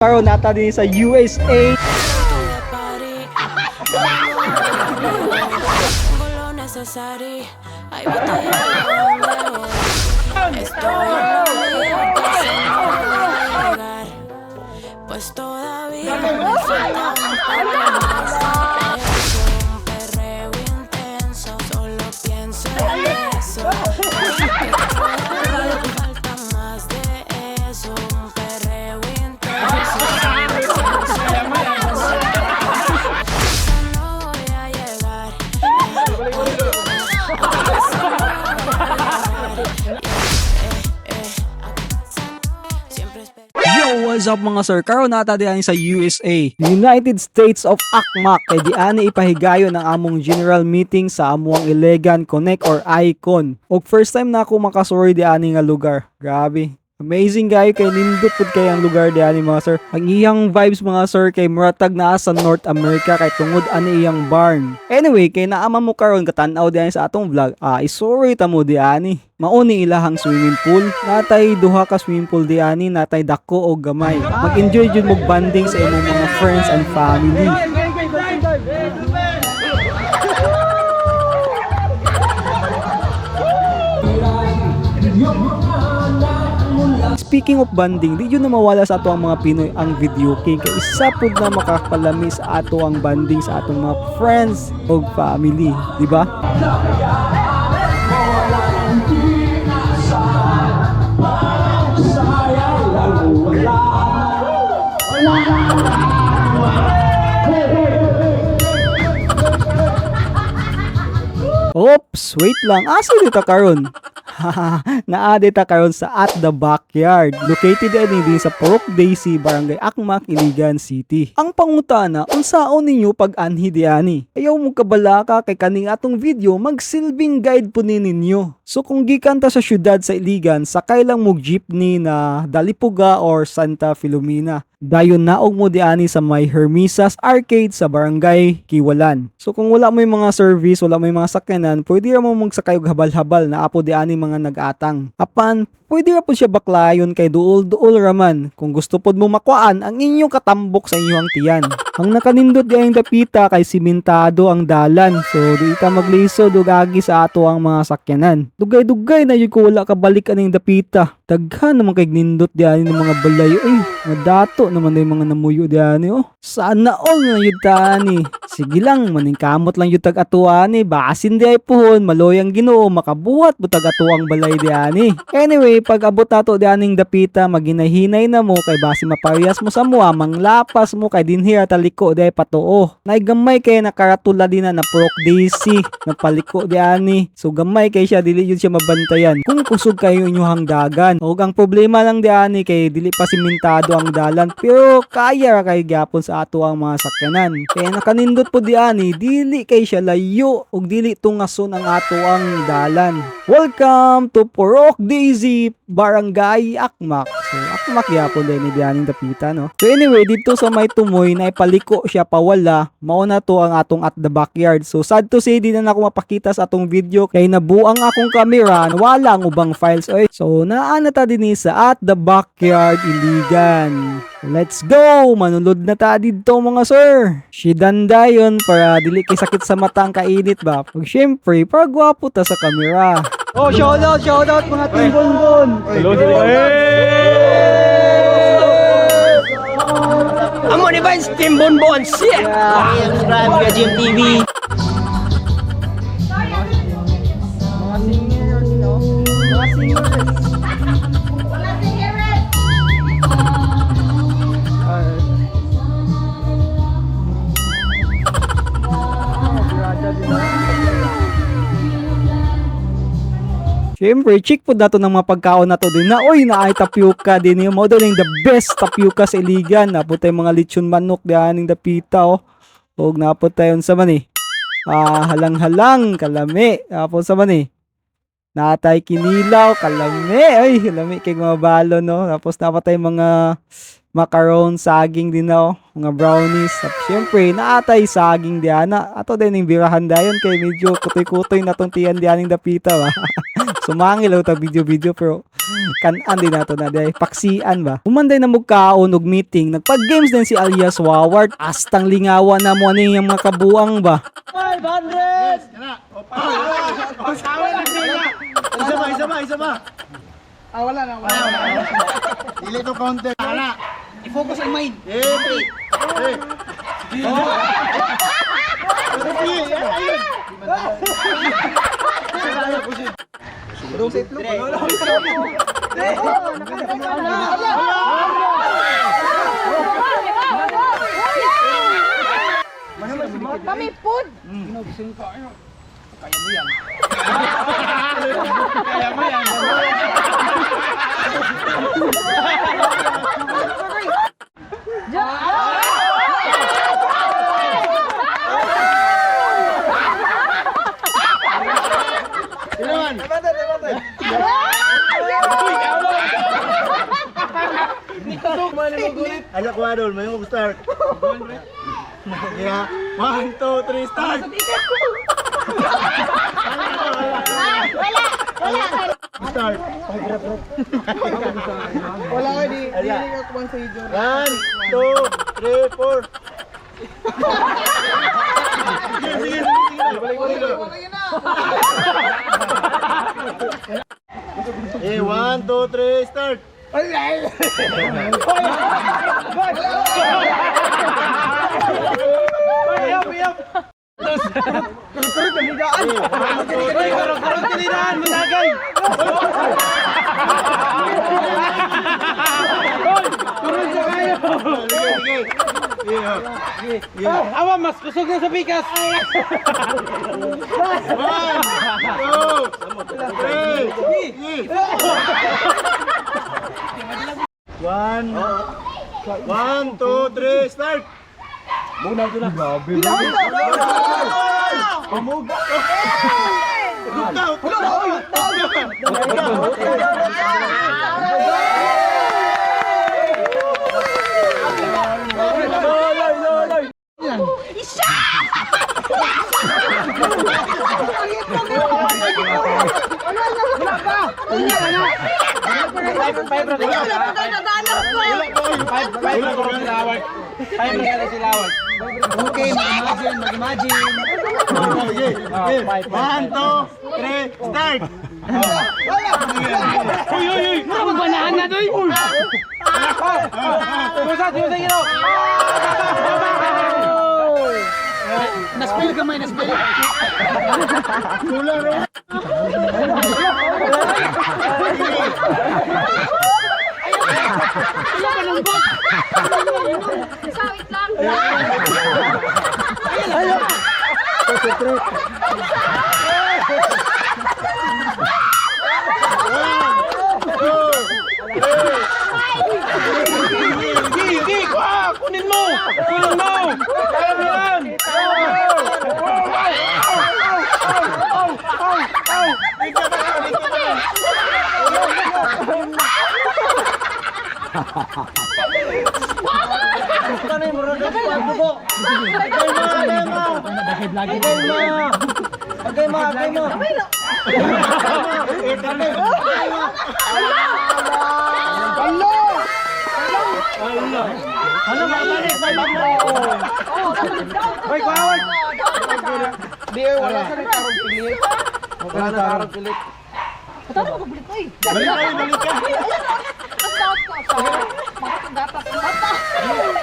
Karon nata din sa USA. Tengo lo necesario. Ay, botella, ¿dónde voy? Estoy en lo mío, casi no voy a llegar. Pues todavía me falta un poco más. Es un perreo intenso, solo pienso en eso. Así que todavía falta más de eso. Un perreo intenso, solo pienso en eso. No voy a llegar. Siempre espero. Yo, what's up, mga sir? Karon nata din sa USA, United States of Akmak. Kay di ani ipahigayon ang among general meeting sa amuang Iligan Connect or ICON. Og first time na ako makasuroy di ani nga lugar. Grabe. Amazing kayo kay nindot pud kay ang lugar di ani, mga sir. Ang iyang vibes, mga sir, kay muratag naa sa North America kay tungod ani iyang barn. Anyway, kay naama mo karon katan-aw di ani sa atong vlog, isuroy ta mo di ani. Mauni ilahang swimming pool. Natay duha ka swimming pool di ani, natay dako og gamay. Mag-enjoy jud mo bonding sa imong mga friends and family. Speaking of bonding, di yun na mawala sa ato ang mga Pinoy ang video king kay isa pud na makapalami sa ato ang bonding sa atong mga friends o family, di ba? Oops, wait lang. Asa dito karon? Naa dito karon sa At the Backyard. Located ani din sa Purok Daisy, Barangay Akmak, Iligan City. Ang pangutana, unsaon ninyo pag-anhi diani? Ayaw mo kabalaka kay kaning atong video magsilbing guide po ni ninyo. So kung gikan ta sa syudad sa Iligan, sakay lang mo jeepney na Dalipuga or Santa Filomena. Dayon naog mo diani sa may Hermisas Arcade sa Barangay Kiwalan. So kung wala mo yung mga service, wala mo yung mga sakyanan, pwede ra mo magsakay og habal-habal na apo diani mga nag-atang. Apan, pwede ra po siya baklayon kay duol-duol raman. Kung gusto pod mo makuan ang inyong katambok sa inyong tiyan. Ang nakanindot di ang dapita kay simentado ang dalan. So di ka maglisod ug agi sa ato ang mga sakyanan. Dugay-dugay na yun ko wala kabalik aning dapita. Daghan naman kay nindot diani ng mga balay. Uy, madato naman na yung mga namuyo diani oh. Sana all na yun tani. Sige lang, maningkamot lang yun tag atuani. Basin di ay puhon, maloyang Ginoo, makabuhat butag atuang balay diani. Anyway, pag abot nato dianing dapita, maginahinay na mo kay basi maparehas mo sa mua, manglapas mo kay dinhi ra taliko di ay patuo. Naigamay kay nakaratula din na na Prok Daisy, napaliko diani. So gamay kay siya, dili yun siya mabantayan. Kung kusog kayo inyong dagan. Og ang problema lang diani kay dili pa simentado ang dalan, pero kaya ra kay gyapon sa ato ang mga sakyanan. Kaya nakanindot po diani, dili kay siya layo ug dili tungason ang ato ang dalan. Welcome to Purok Daisy, Barangay Akmak. So Akmak gyapon din ni dianing dapita, no. So anyway, dito sa may tumoy na ipaliko siya pawala, mao na to ang atong At the Backyard. So sad to say, di na nako mapakita sa atong video kay nabuang akong kamera, wala ang ubang files oy. So naa na ta dinhi sa At the Backyard Iligan. Let's go! Manulod na ta didto, mga sir. Shidanda yun para dili kay sakit sa mata ang kainit ba. Pag syempre, para gwapo ta sa kamera. Oh, shout out, shout out mga Team Bonbon. Amo ni ba yung Team Bonbon? Shit! Subscribe kay Jim TV. Mga singers, no? Mga singers. Siyempre, check po nato ng mga pagkaon na to din na, oy, naay tapioca din yung mo yung the best tapioca sa Iligan. Napot tayo mga lechon manok diyan ning dapita oh. Og napot tayo sa man eh. Halang-halang, kalami. Tapos sa man eh. Natay kinilaw, kalami. Ay, kalami kay mga balo, no? Tapos napatay mga macaron, saging din na, oh, mga brownies. Tapos, syempre, naatay saging diana. Ato din yung birahan dayon kay medyo kutoy-kutoy na tong tiyan diyan ning dapita ba. Sumangil ta video-video pero kanan din nato na day paksian ba. Human day na mugkaon og meeting, nagpag-games din si alias Wawart. Astang lingawa na mo ani yung mga kabuang ba. Isa pa, isa pa, isa pa. Ah, wala na, wala na. Dili to counter. Wala. I-focus ang mind. Eh, eh. Oh. Ayun. Kami food. Alak ko adol, may mo start. Yeah. 1, 2, 3, start. Wala. Wala. Start. Wala ka di. Di ka kuwan sa iyo. 1, 2, 3, 4. Sige, sige, sige. Balik, balik. Eh, 1, 2, 3, start. Sige, sige. Awa, mas kusog na sa pikas. 1, 2, 3. 1, 1, 2, 3, start. Wala pa tayo nagano ko. Okay, mag-imagine, mag-imagine. Sige, sige. 1, 2, 3, start. Uy, uy, uy! Mura magbanahan na doy! Uy! Timusa, timusa gino! Naspil kamay, naspil. Kulang ro. Sawit lang. Sige, sige! Kuha! Kunin mo! Kunin mo! Kaya mo yan! Uy, kuha! Di, wala sa tarong pilit. Wala na tarong pilit. Ito na magulit ko eh. Balik ka, balik ka. Ang tawag ko sa mga kagatas. Bata.